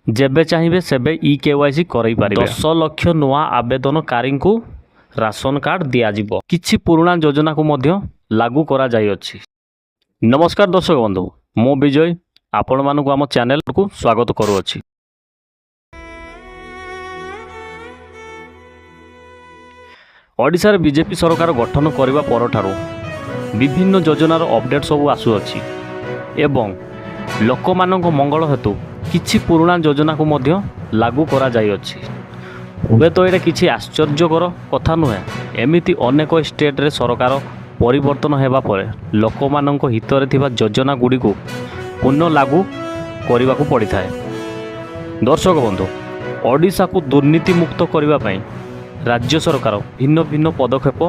ଯେବେ ଚାହିଁବେ ସେବେ ଇ କେୱାଇସି କରାଇ ପାରିବେ। 10 ଲକ୍ଷ ନୂଆ ଆବେଦନକାରୀଙ୍କୁ ରାସନ କାର୍ଡ଼ ଦିଆଯିବ। କିଛି ପୁରୁଣା ଯୋଜନାକୁ ମଧ୍ୟ ଲାଗୁ କରାଯାଇଅଛି। ନମସ୍କାର ଦର୍ଶକ ବନ୍ଧୁ, ମୁଁ ବିଜୟ ଆପଣମାନଙ୍କୁ ଆମ ଚ୍ୟାନେଲକୁ ସ୍ୱାଗତ କରୁଅଛି। ଓଡ଼ିଶାରେ ବିଜେପି ସରକାର ଗଠନ କରିବା ପରଠାରୁ ବିଭିନ୍ନ ଯୋଜନାର ଅପଡ଼େଟ୍ ସବୁ ଆସୁଅଛି ଏବଂ ଲୋକମାନଙ୍କ ମଙ୍ଗଳ ହେତୁ କିଛି ପୁରୁଣା ଯୋଜନାକୁ ମଧ୍ୟ ଲାଗୁ କରାଯାଇଅଛି। ହୁଏତ ଏଇଟା କିଛି ଆଶ୍ଚର୍ଯ୍ୟକର କଥା ନୁହେଁ। ଏମିତି ଅନେକ ଷ୍ଟେଟ୍ରେ ସରକାର ପରିବର୍ତ୍ତନ ହେବା ପରେ ଲୋକମାନଙ୍କ ହିତରେ ଥିବା ଯୋଜନା ଗୁଡ଼ିକୁ ପୁନଃ ଲାଗୁ କରିବାକୁ ପଡ଼ିଥାଏ। ଦର୍ଶକ ବନ୍ଧୁ, ଓଡ଼ିଶାକୁ ଦୁର୍ନୀତିମୁକ୍ତ କରିବା ପାଇଁ ରାଜ୍ୟ ସରକାର ଭିନ୍ନ ଭିନ୍ନ ପଦକ୍ଷେପ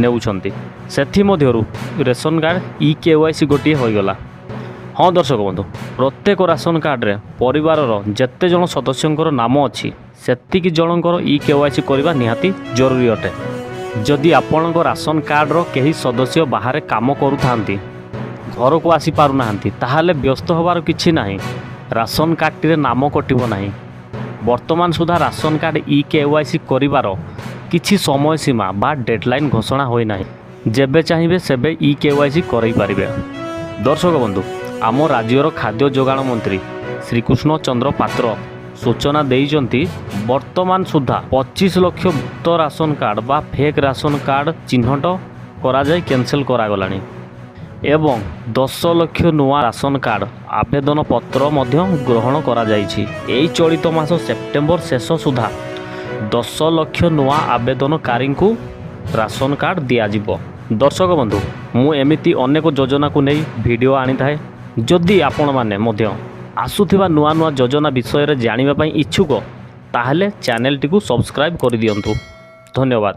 ନେଉଛନ୍ତି। ସେଥିମଧ୍ୟରୁ ରେସନ କାର୍ଡ଼ ଇ କେୱାଇସି ଗୋଟିଏ ହୋଇଗଲା। ହଁ ଦର୍ଶକ ବନ୍ଧୁ, ପ୍ରତ୍ୟେକ ରାସନ କାର୍ଡ଼ରେ ପରିବାରର ଯେତେ ଜଣ ସଦସ୍ୟଙ୍କର ନାମ ଅଛି, ସେତିକି ଜଣଙ୍କର ଇ କେୱାଇସି କରିବା ନିହାତି ଜରୁରୀ ଅଟେ। ଯଦି ଆପଣଙ୍କ ରାସନ କାର୍ଡ଼ର କେହି ସଦସ୍ୟ ବାହାରେ କାମ କରୁଥାନ୍ତି, ଘରକୁ ଆସିପାରୁନାହାନ୍ତି, ତାହେଲେ ବ୍ୟସ୍ତ ହେବାର କିଛି ନାହିଁ। ରାସନ କାର୍ଡ଼ଟିରେ ନାମ କଟିବ ନାହିଁ। ବର୍ତ୍ତମାନ ସୁଦ୍ଧା ରାସନ କାର୍ଡ଼ ଇ କେୱାଇସି କରିବାର କିଛି ସମୟ ସୀମା ବା ଡେଡ଼ଲାଇନ୍ ଘୋଷଣା ହୋଇନାହିଁ। ଯେବେ ଚାହିଁବେ ସେବେ ଇ କେୱାଇସି କରାଇ ପାରିବେ। ଦର୍ଶକ ବନ୍ଧୁ, ଆମ ରାଜ୍ୟର ଖାଦ୍ୟ ଯୋଗାଣ ମନ୍ତ୍ରୀ ଶ୍ରୀକୃଷ୍ଣ ଚନ୍ଦ୍ର ପାତ୍ର ସୂଚନା ଦେଇଛନ୍ତି, ବର୍ତ୍ତମାନ ସୁଦ୍ଧା 25 ଲକ୍ଷ ଭୁତ ରାସନ କାର୍ଡ଼ ବା ଫେକ୍ ରାସନ କାର୍ଡ଼ ଚିହ୍ନଟ କରାଯାଇ କ୍ୟାନସେଲ୍ କରାଗଲାଣି ଏବଂ 10 ଲକ୍ଷ ନୂଆ ରାସନ କାର୍ଡ଼ ଆବେଦନ ପତ୍ର ମଧ୍ୟ ଗ୍ରହଣ କରାଯାଇଛି। ଏହି ଚଳିତ ମାସ ସେପ୍ଟେମ୍ବର ଶେଷ ସୁଦ୍ଧା 10 ଲକ୍ଷ ନୂଆ ଆବେଦନକାରୀଙ୍କୁ ରାସନ କାର୍ଡ଼ ଦିଆଯିବ। ଦର୍ଶକ ବନ୍ଧୁ, ମୁଁ ଏମିତି ଅନେକ ଯୋଜନାକୁ ନେଇ ଭିଡ଼ିଓ ଆଣିଥାଏ। ଯଦି ଆପଣମାନେ ମଧ୍ୟ ଆସୁଥିବା ନୂଆ ନୂଆ ଯୋଜନା ବିଷୟରେ ଜାଣିବା ପାଇଁ ଇଚ୍ଛୁକ, ତାହେଲେ ଚ୍ୟାନେଲଟିକୁ ସବସ୍କ୍ରାଇବ୍ କରିଦିଅନ୍ତୁ। ଧନ୍ୟବାଦ।